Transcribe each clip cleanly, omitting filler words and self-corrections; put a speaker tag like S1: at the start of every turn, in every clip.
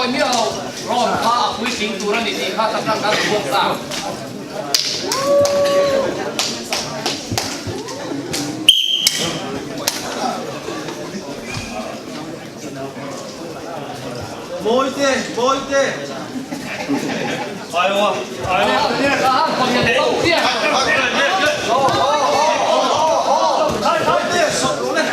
S1: ngawi miah lo rawn kha a puitling tur a ni tih kha tak tak kan chhuak ta.
S2: Mawite, mawite. Mawite, sawt rawh le.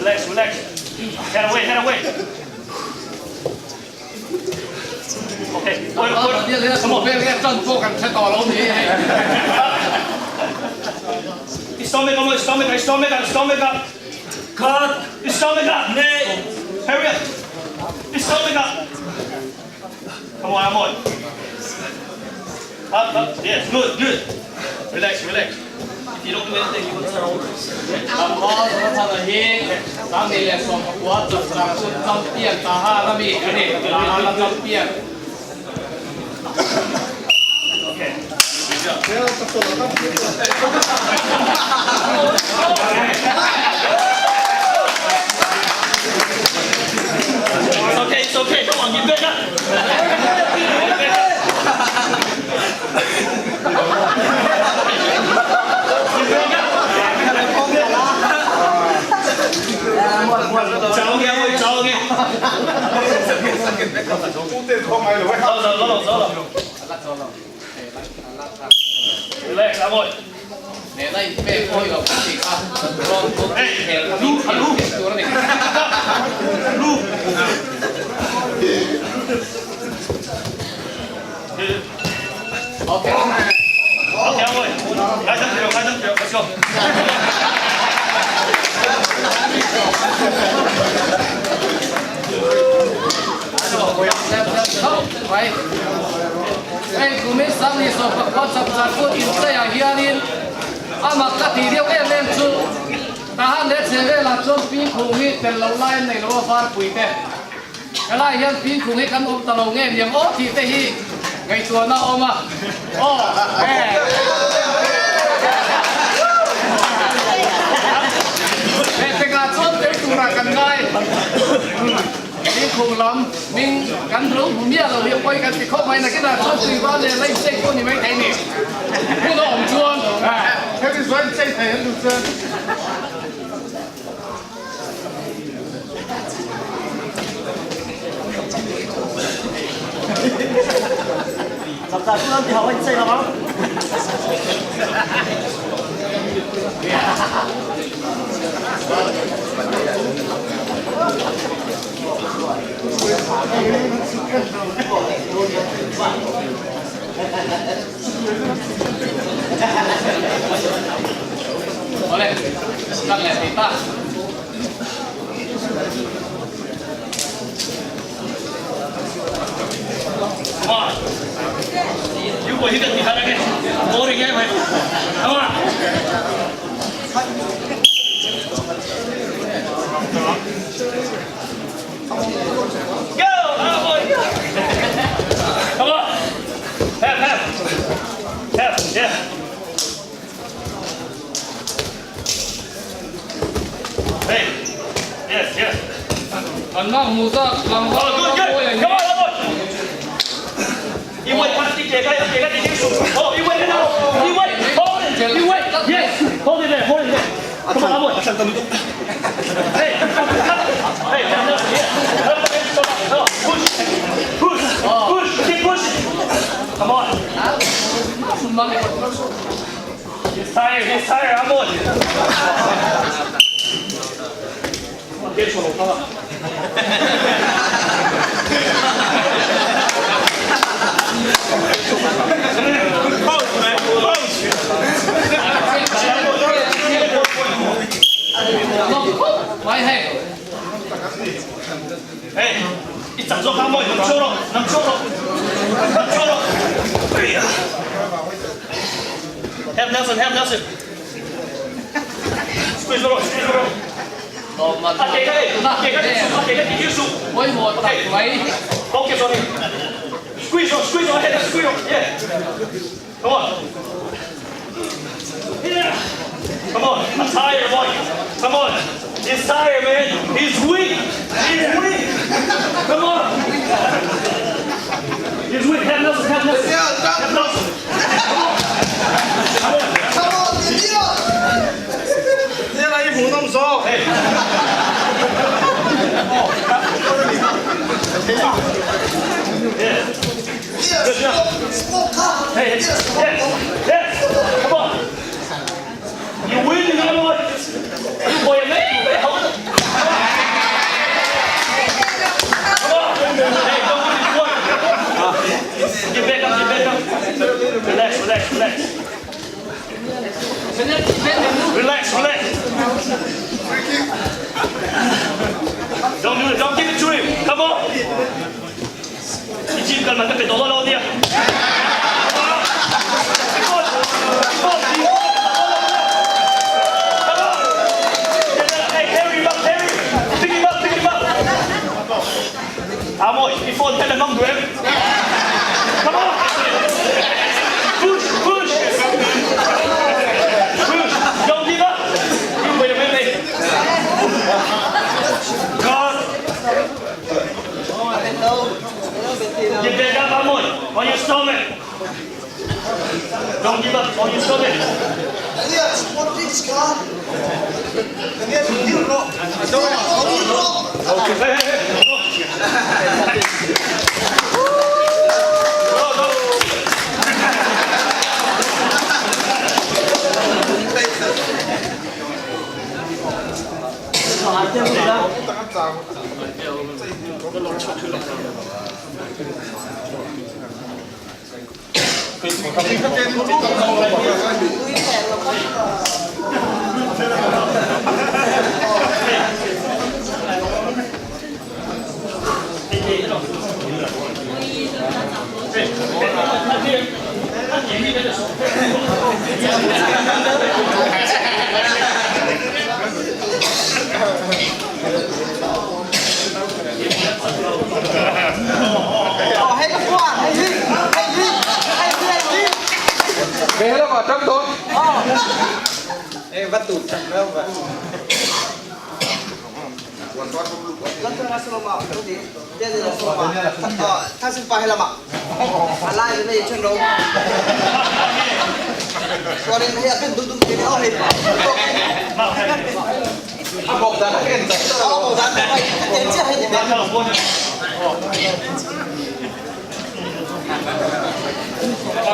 S3: Relax, relax. Head away, head away. Okay, wait, wait. Come on. Stomach, come on, stomach, stomach, stomach up. Cut. Stomach up. Hurry up. Stomach up. Come on, come on. Up, up. Yes, good, good. Relax, relax. If you don't do anything, you will turn over. Okay. It's okay, it's okay. Come on, get back up. Get back up. 走嘅，會走嘅。走走走走走。Relax，阿妹。
S1: Okay.
S3: OK，阿妹，开心跳，開心跳，Let's go。
S1: Hei kumin sang ni saw pakhat chap char put inchei ah hianin a mak ka tih deuh em em chu tahan leh chhe velah chuan pingkhung hi tel loh lai an nei lo a varpui te helai hian pingkhung hi kan awm ta lo nge niang aw tih te hi ngaihtuahna a awm a aw hehpekah chuan tel turah kan ngai. Thingkung lam hming kan lo hmu miah lo hi pawi kan ti khawp mai nakinah chuan tuiva leh lei chei pawh ni mai thei ni. Hmun a awm chuan
S4: Hemi zuan chei thei an duh chuan.
S1: Awle, kan leh thei ta.
S3: Come on. You go hit the hard again. Boring eh, Come on. Go! Oh, boy. Come on. Help, help. Help, yeah. Hey. Yes, yes.
S1: An nak hmu zat tlangval
S3: Oh, good, good.
S1: Rammawi a hi.
S3: Come on, come on. You wait, Oh, you wait, you wait, hold it, you wait, yes, hold it there, hold it there. Come on, come on. Hey, hey, push, push, push, keep pushing. Come on. He's tired, he's tired, I'm on. Get your
S1: Mai hei.
S3: Hey, 一集咗卡妹，能操咯，能操咯，能操咯。哎呀！Help Nelson, help Nelson. Squeeze 咯，squeeze 咯。啊，给个，给个，给个点数。
S1: Pawimawh tak mai.
S3: Focus on him. Squeeze on, squeeze on, head, squeeze on. Yeah. Come on. Yeah. Come on. I'm tired, boy. Come on. He's tired, man. He's weak. He's weak. Come on. He's weak. Have Nelson, have Nelson. Have Nelson. Come on.
S2: Come on, Daniel! Hey, hmu nawm zawk.
S3: Hey. Yeah. Good job. Hey, yes, yes, come on. You win, you know what? You boy, man, hold it. Come on. Hey, don't put it one. Get back up, get back up. Relax, relax, relax. Relax, relax. Don't do it, don't give it to him. Come on. 你知唔近問得佢多多啲啊？Hey, carry him up, carry him. Pick him up, pick him up. Amoy, before tell the mom to him. Come on. Push, push. Push. Don't give up. You wait a minute. God. Get back up, Amoy. On your stomach. Don't give up. On your stomach. Hey, hey, hey. Go, go.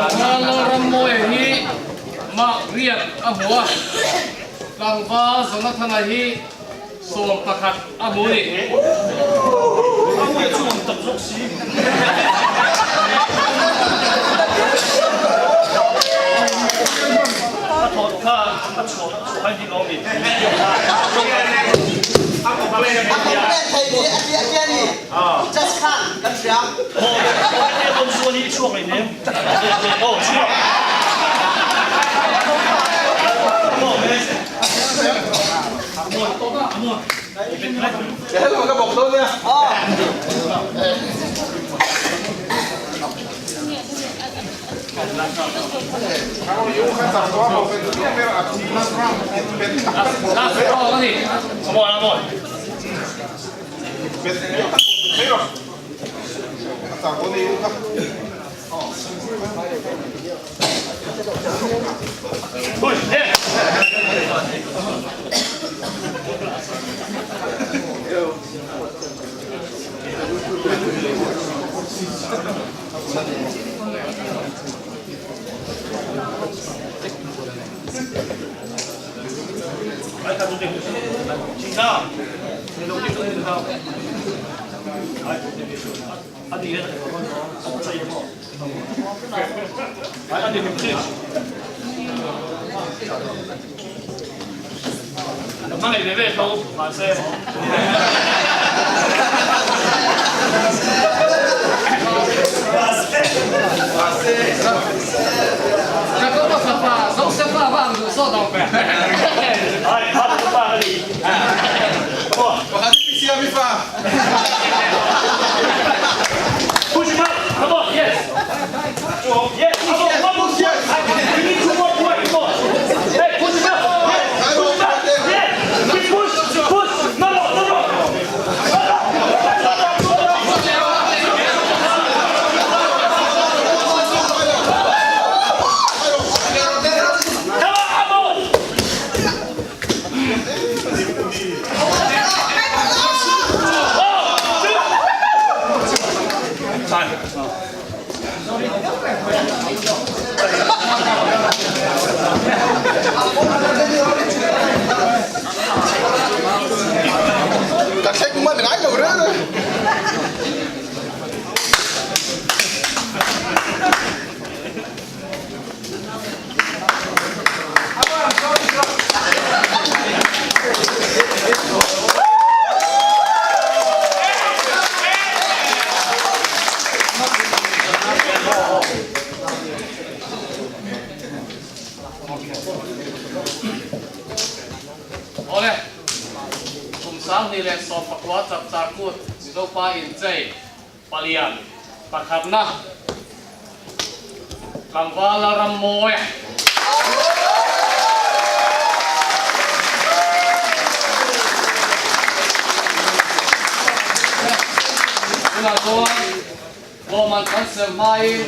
S1: Tlangval Lalrammawia hi mark riat a hmu a, tlangval Jonathana hi 11 a hmu a ni. Last round a ni.
S3: Come on, Amoy. Push, yeah. 来，看中间，请上，你中间中间上，来，阿弟，阿这一号，来，阿弟你们去。咁你哋咩都慢些。
S1: 这个我说法，手说法万无所动呗。
S3: 哎，他不发你。哇！
S4: 我还是必须要被发。
S3: Push him up. Come on, yes. Yes, come on, one more point. You need two more points. Come on. Hey, push him up. Yes, push him up. Yes. Keep push, push. No, no, no, no. Come on, come on.
S4: Tak zeg maar mijn eigen hoor.
S1: Awle, kum 2019 chapchar kut Mizopa inchei palian pakhatna tlangval Lalrammawi. Tunah chuan lawmman kan sem hmain